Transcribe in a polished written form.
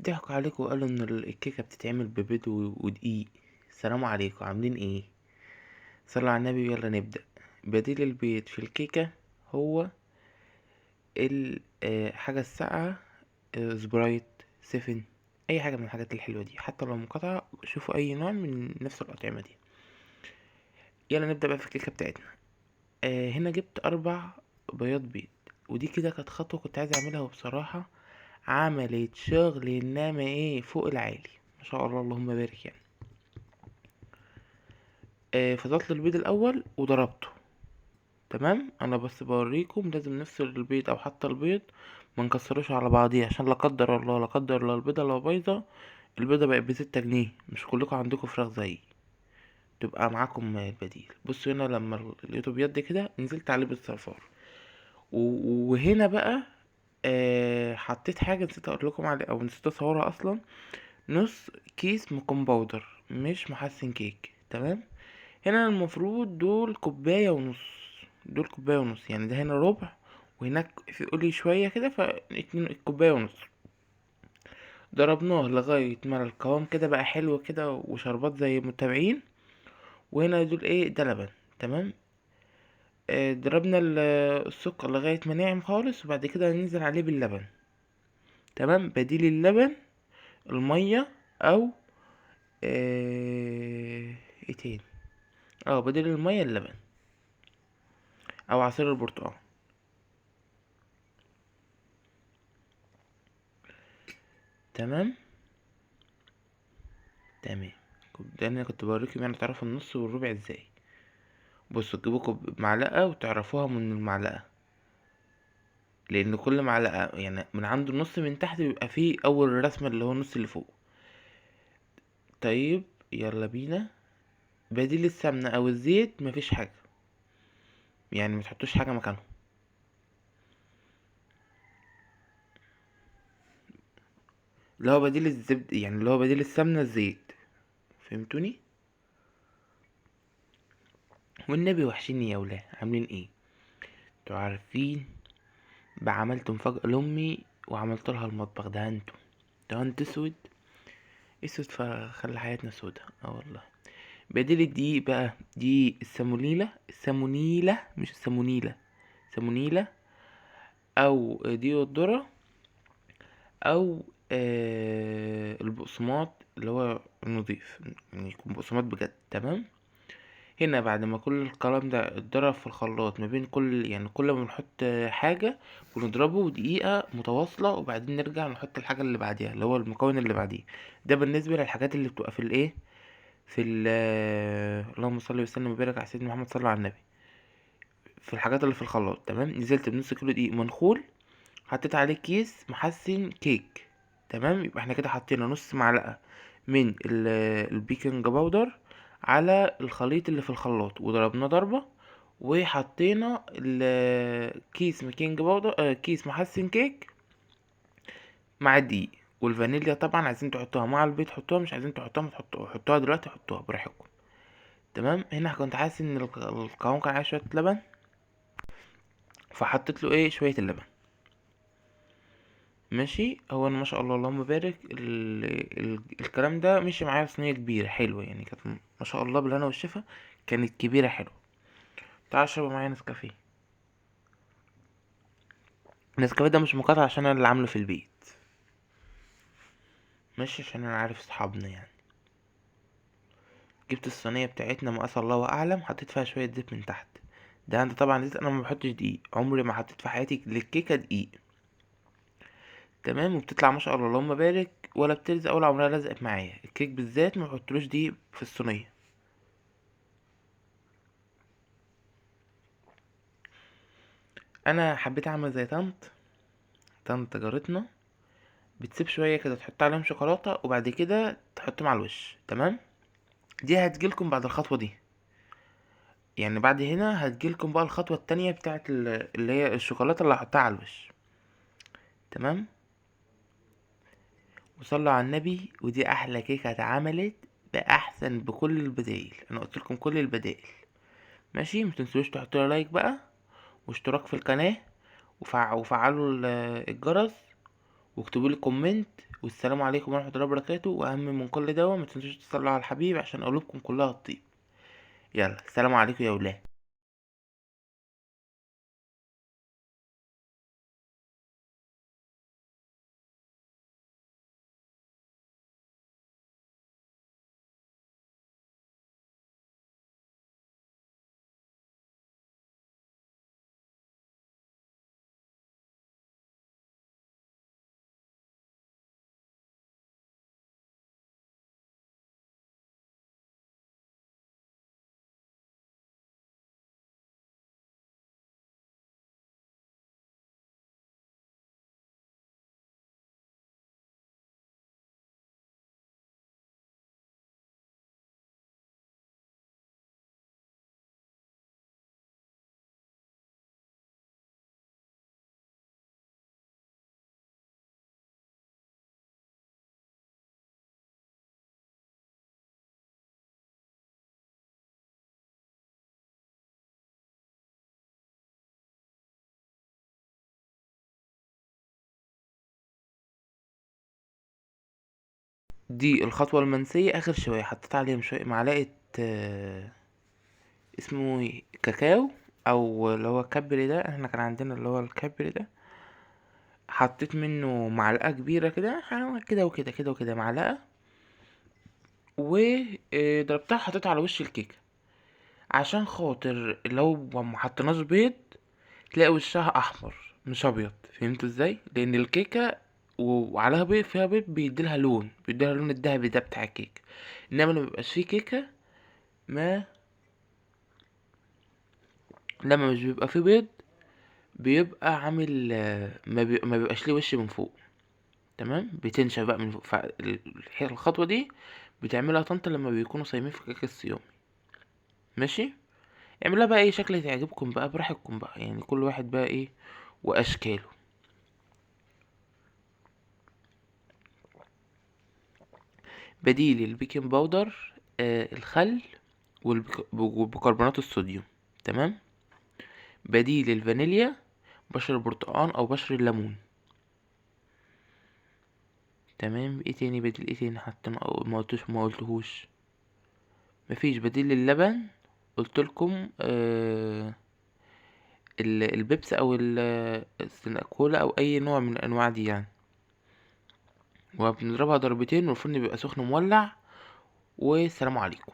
ضحكوا عليكم وقالوا ان الكيكه بتتعمل ببيض ودقيق. السلام عليكم، عاملين ايه؟ صلوا على النبي ويلا نبدأ. بديل البيض في الكيكه هو حاجة الساقعه، سبرايت، سيفن، اي حاجة من الحاجات الحلوة دي، حتى لو مقاطعه شوفوا اي نوع من نفس الاطعمة دي. يلا نبدا بقى في الكيكه بتاعتنا. هنا جبت 4 بياض بيض، ودي كده كانت خطوة كنت عايز اعملها، وبصراحة عملت شغل انما ايه فوق العالي ما شاء الله اللهم بارك. فضلت البيض الاول وضربته. تمام، انا بس بوريكم لازم نفصل البيض او حتى البيض ما نكسروش على بعضيه، عشان لا قدر الله لا قدر الله البيضة لو بايظة، البيضة بقت ب6 جنيه، مش كلكم عندكم فراخ زيي، تبقى معاكم البديل. بصوا هنا لما لقيته بيض كده نزلت عليه بالصفار، وهنا بقى، حطيت حاجة نسيت اقول لكم عليها او نسيت اصورها اصلا، نص كيس baking powder مش محسن كيك. تمام، هنا المفروض دول كوباية ونص، دول كوباية ونص، يعني ده هنا ربع وهناك في قولي شوية كده، فاتنين كوباية ونص. ضربناه لغاية ما القوام كده بقى حلو كده وشربات زي المتابعين. وهنا دول ايه، ده لبن. تمام، ضربنا السكر لغاية ما ناعم خالص، وبعد كده ننزل عليه باللبن. تمام، بديل اللبن المية او، ايه تاني، بديل المية اللبن او عصير البرتقال. تمام تمام، ده انا كنت بوريكم تعرفوا النص والربع ازاي. بصوا تجيبوا معلقة وتعرفوها من المعلقة، لان كل معلقة من عند النص من تحت بيبقى فيه اول رسمة اللي هو النص اللي فوق. طيب يلا بينا. بديل السمنة او الزيت مفيش حاجة، ما تحطوش حاجة مكانهم. اللي هو بديل الزبد، يعني اللي هو بديل السمنة الزيت، فهمتوني؟ والنبي وحشيني يا ولاد، عاملين ايه؟ انتوا عارفين بعملت مفاجأة لأمي وعملت لها المطبخ، دهنته دهنت اسود اسود فخلى حياتنا سودا. والله. بديل الدقيق بقى دي السامونيلا، السامونيلا مش السامونيلا، سامونيلا او دي الذرة او، البقسماط اللي هو النظيف، يعني يكون بقسماط بجد. تمام، هنا بعد ما كل الكلام ده اتضرب في الخلاط ما بين كل، يعني كل ما بنحط حاجة بنضربه دقيقة متواصلة، وبعدين نرجع نحط الحاجة اللي بعديها اللي هو المكون اللي بعديه. ده بالنسبة للحاجات اللي بتبقى في الايه، في ال، اللهم صل وسلم وبارك على سيدنا محمد صلى الله على النبي، في الحاجات اللي في الخلاط. تمام، نزلت بنص كيلو دقيق منخول، حطيت عليه كيس محسن كيك. تمام، يبقى احنا كده حطينا نص معلقة من البيكنج باودر على الخليط اللي في الخلاط، وضربناه ضربة، وحطينا كيس بيكنج باودر، كيس محسن كيك مع الدقيق والفانيليا. طبعا عايزين تحطوها مع البيض حطوها، مش عايزين تحطوها ما تحطوها، حطوها دلوقتي، حطوها براحتكم. تمام، هنا كنت حاسس ان القوام كان عايز شوية لبن، فحطيت له ايه شوية اللبن. ماشي، هو انا ما شاء الله اللهم بارك الكلام ده مشي معايا في صينية كبيرة حلوة، كانت ما شاء الله بالهنا والشفا، كانت كبيرة حلوة. تعال اشربوا معايا نسكافيه. النسكافيه ده مش مقاطع عشان انا اللي عامله في البيت، ماشي، عشان انا عارف اصحابنا. جبت الصينية بتاعتنا مقاس الله اعلم، حطيت فيها شوية زيت من تحت. ده عندي طبعا زيت، انا ما بحطش دقيق، عمري ما حطيت في حياتي للكيكه دقيق. تمام، وبتطلع ما شاء الله اللهم بارك، ولا بتلزق ولا عمرها لزقت معايا. الكيك بالذات ما بحطلوش دقيق في الصينية. انا حبيت اعمل زي طنط جارتنا، بتسيب شوية كده تحط عليهم شوكولاتة وبعد كده تحطهم على الوش. تمام، دي هتجيلكم بعد الخطوة دي، يعني بعد هنا هتجيلكم بقى الخطوة التانية بتاعت اللي هي الشوكولاتة اللي هحطها على الوش. تمام، وصلوا على النبي. ودي احلى كيكة اتعملت باحسن بكل البدائل، انا قلت لكم كل البدائل. ماشي، ما تنسوش تحطوا لايك بقى واشتراك في القناة وفعلوا الجرس، واكتبوا لي comment. والسلام عليكم ورحمة الله وبركاته. واهم من كل ده ما تنسوش تصلوا على الحبيب عشان قلوبكم كلها تطيب. يلا السلام عليكم يا ولاد. دي الخطوة المنسية اخر شوية، حطيت عليهم شوية معلقة، اسمه ايه، كاكاو او اللي هو الكابري ده، احنا كان عندنا اللي هو الكابري ده، حطيت منه معلقة كبيرة كده، كده وكده كده وكده معلقة، وضربتها حطيتها على وش الكيكة عشان خاطر لو ما حطيناش بيض تلاقي وشها احمر مش ابيض. فهمتوا ازاي؟ لان الكيكة وعليها بيض، فيها بيض بيديلها لون، بيديلها اللون الذهبي ده بتاع الكيكة. انما لما بيبقاش فيه كيكة، ما لما مش بيبقى فيه بيض بيبقى عامل، ما بيبقاش ليه وش من فوق، تمام؟ بتنشف بقى من فوق. فالخطوة دي بتعملها طنط لما بيكونوا صايمين في كيكة الصيام، ماشي؟ اعملها بقى اي شكل تعجبكم بقى براحتكم بقى، كل واحد بقى ايه واشكاله. بديل البيكنج باودر، الخل وبيكربونات الصوديوم، تمام؟ بديل الفانيليا بشر البرتقال او بشر الليمون، تمام؟ ايه تاني بديل؟ ايه تاني حتى ما قلتهوش؟ مفيش بديل للبن، قلتلكم، البيبس او الكولا او اي نوع من الانواع دي. وبنضربها ضربتين والفرن بيبقى سخن مولع. والسلام عليكم.